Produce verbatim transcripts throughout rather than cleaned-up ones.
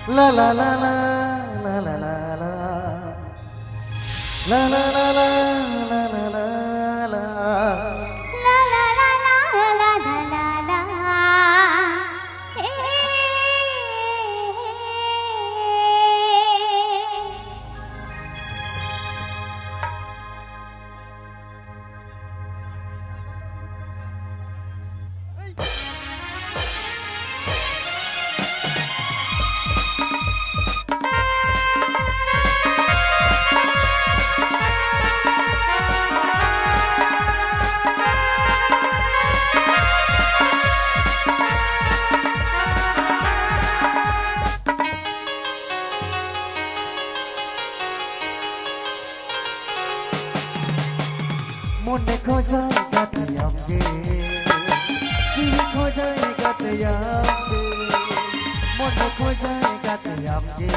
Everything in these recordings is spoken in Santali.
La la la la la la la la. La la la la la la la la. ᱢᱚᱱᱮ ᱠᱷᱚᱡᱟᱭ ᱜᱟᱛᱮᱭᱟᱢ ᱜᱮ, ᱡᱤᱣᱤ ᱠᱷᱚᱡᱟᱭ ᱜᱟᱛᱮᱭᱟᱢ ᱜᱮ, ᱢᱚᱱᱮ ᱠᱷᱚᱡᱟᱭ ᱜᱟᱛᱮᱭᱟᱢ ᱜᱮ,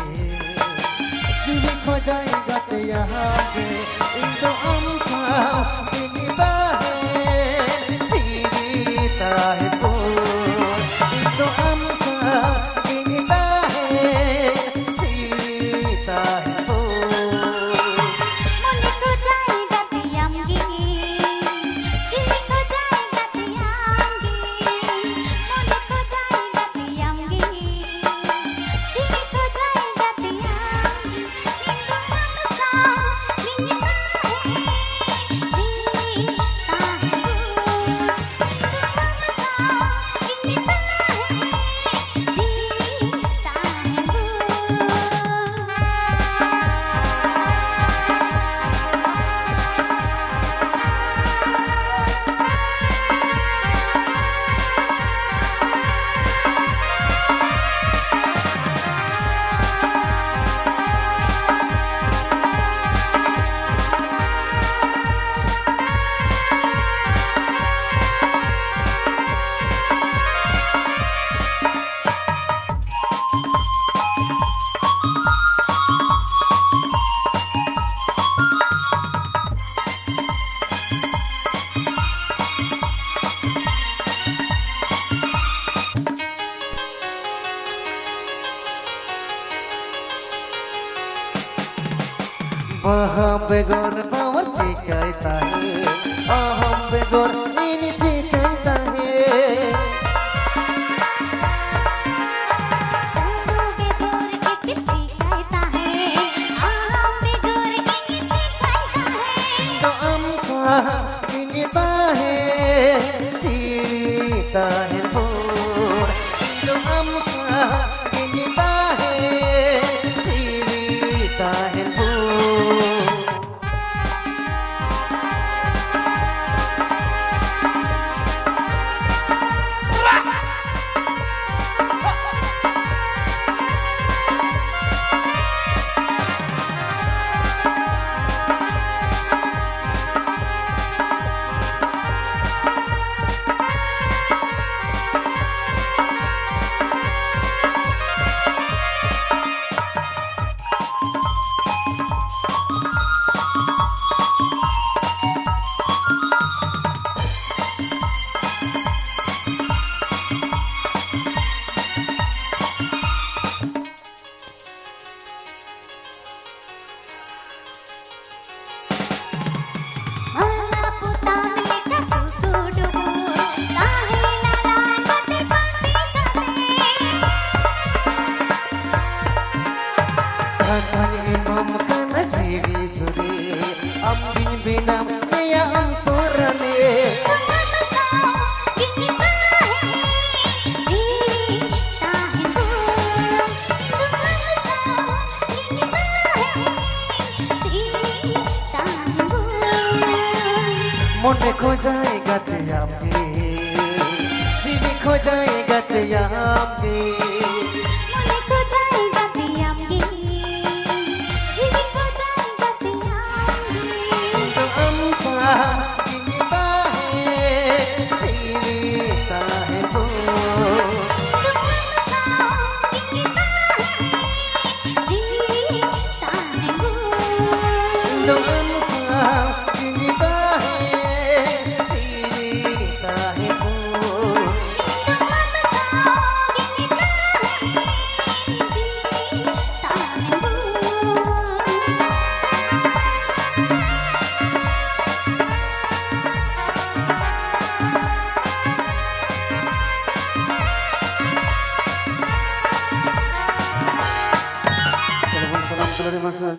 ᱡᱤᱣᱤ ᱠᱷᱚᱡᱟᱭ ᱜᱟᱛᱮᱭᱟᱢ ᱜᱮ, ᱤᱧ ᱫᱚ ᱟᱢ ᱥᱟᱶ ᱜᱤᱧ ᱛᱟᱦᱮᱸ, ᱥᱤᱨᱤ ᱛᱟᱦᱮᱸ ᱠᱚ, ᱤᱧ ᱫᱚ ᱟᱢ ᱥᱟᱶ ᱜᱤᱧ ᱛᱟᱦᱮᱸ, ᱥᱤᱨᱤ ᱛᱟᱦᱮᱸ ᱠᱚ᱾ ᱢᱚᱱᱮ ᱠᱷᱚᱡᱟᱭ ᱜᱟᱛᱮᱭᱟᱢ ᱜᱮ, ᱡᱤᱣᱤ ᱠᱷᱚᱡᱟᱭ ᱜᱟᱛᱮᱭᱟᱢ ᱜᱮ, ᱢᱚᱱᱮ ᱠᱷᱚᱡᱟᱭ ᱜᱟᱛᱮᱭᱟᱢ ᱜᱮ, ᱡᱤᱣᱤ ᱠᱷᱚᱡᱟᱭ ᱜᱟᱛᱮᱭᱟᱢ ᱜᱮ, ᱤᱧ ᱫᱚ ᱟᱢ ᱥᱟᱶ ᱜᱤᱧ ᱛᱟᱦᱮᱸ, ᱥᱤᱨᱤ ᱛᱟᱦᱮᱸ ᱠᱚ᱾ ᱟᱦᱟᱢ ᱵᱮᱜᱚᱨ ᱵᱟᱣᱟᱨ ᱪᱤᱠᱟᱹᱭ ᱛᱟᱦᱮᱸ, ᱟᱦᱟᱢ ᱵᱮᱜᱚᱨ ᱤᱧ ᱪᱤᱠᱟᱹᱭ ᱛᱟᱦᱮᱸ᱾ ᱪᱟᱸᱫᱚ ᱵᱮᱜᱚᱨ ᱤᱯᱤᱞ ᱪᱤᱠᱟᱹᱭ ᱛᱟᱦᱮᱸ, ᱟᱦᱟᱢ ᱵᱮᱜᱚᱨ ᱤᱧ ᱪᱤᱠᱟᱹᱭ ᱛᱟᱦᱮᱸ᱾ ᱤᱧ ᱫᱚ ᱟᱢ ᱥᱟᱶ ᱤᱧ ᱛᱟᱦᱮᱸ, ᱡᱤᱣᱤ ᱛᱟᱦᱮᱸ ᱵᱷᱳᱨ᱾ ᱤᱧ ᱫᱚ ᱟᱢ ᱥᱟᱶ ᱤᱧ ᱛᱟᱦᱮᱸ, ᱡᱤᱣᱤ ᱛᱟᱦᱮᱸ ᱵᱷᱳᱨ᱾ ᱢᱟᱞᱟ ᱯᱚᱛᱟᱢ ᱞᱮᱠᱟ ᱥᱩᱥᱩ ᱰᱩᱵᱩᱨ, ᱛᱟᱦᱮᱸ ᱞᱟᱞᱟ ᱜᱟᱛᱮ ᱯᱟᱹᱥᱤ ᱠᱟᱛᱮ᱾ ᱠᱟᱛᱷᱟᱧ ᱮᱢᱟᱢ ᱠᱟᱱᱟ ᱥᱤᱨᱤ ᱡᱩᱨᱤ, ᱟᱢ ᱜᱤᱧ ᱵᱮᱱᱟᱣ ᱢᱮᱭᱟ ᱚᱱᱛᱚᱨ ᱨᱟᱱᱤ᱾ ᱟᱢ ᱥᱟᱶ ᱜᱤᱧ ᱛᱟᱦᱮᱸ, ᱡᱤᱣᱤ ᱛᱟᱦᱮᱸ ᱫᱚ᱾ ᱢᱚᱱᱮ ᱠᱷᱚᱡᱟᱭ ᱜᱟᱛᱮ ᱟᱢ ᱜᱮ, ᱡᱤᱣᱤ ᱠᱷᱚᱡᱟᱭ ᱜᱟᱛᱮ ᱟᱢ ᱜᱮ᱾ ᱢᱚᱱᱮ ᱠᱷᱚᱡᱟᱭ ᱜᱟᱛᱮ ᱟᱢ ᱜᱮ, ᱡᱤᱣᱤ ᱠᱷᱚᱡᱟᱭ ᱜᱟᱛᱮ ᱟᱢ ᱜᱮ᱾ ᱤᱧ ᱫᱚ ᱟᱢ ᱥᱟᱶ ᱜᱤᱧ ᱛᱟᱦᱮᱸ, ᱡᱤᱣᱤ ᱛᱟᱦᱮᱸ ᱵᱷᱳᱨ᱾ ᱤᱧ ᱫᱚ ᱟᱢ ᱥᱟᱶ ᱜᱤᱧ ᱛᱟᱦᱮᱸ, ᱡᱤᱣᱤ ᱛᱟᱦᱮᱸ ᱵᱷᱳᱨ᱾ ᱤᱧ ᱫᱚ ᱟᱢ ᱥᱟᱶ ᱜᱤᱧ ᱛᱟᱦᱮᱸ, ᱡᱤᱣᱤ ᱛᱟᱦᱮᱸ ᱵᱷᱳᱨ᱾ ᱤᱧ ᱫᱚ ᱟᱢ ᱥᱟᱶ ᱜᱤᱧ ᱛᱟᱦᱮᱸ, ᱢᱟᱥᱮ᱾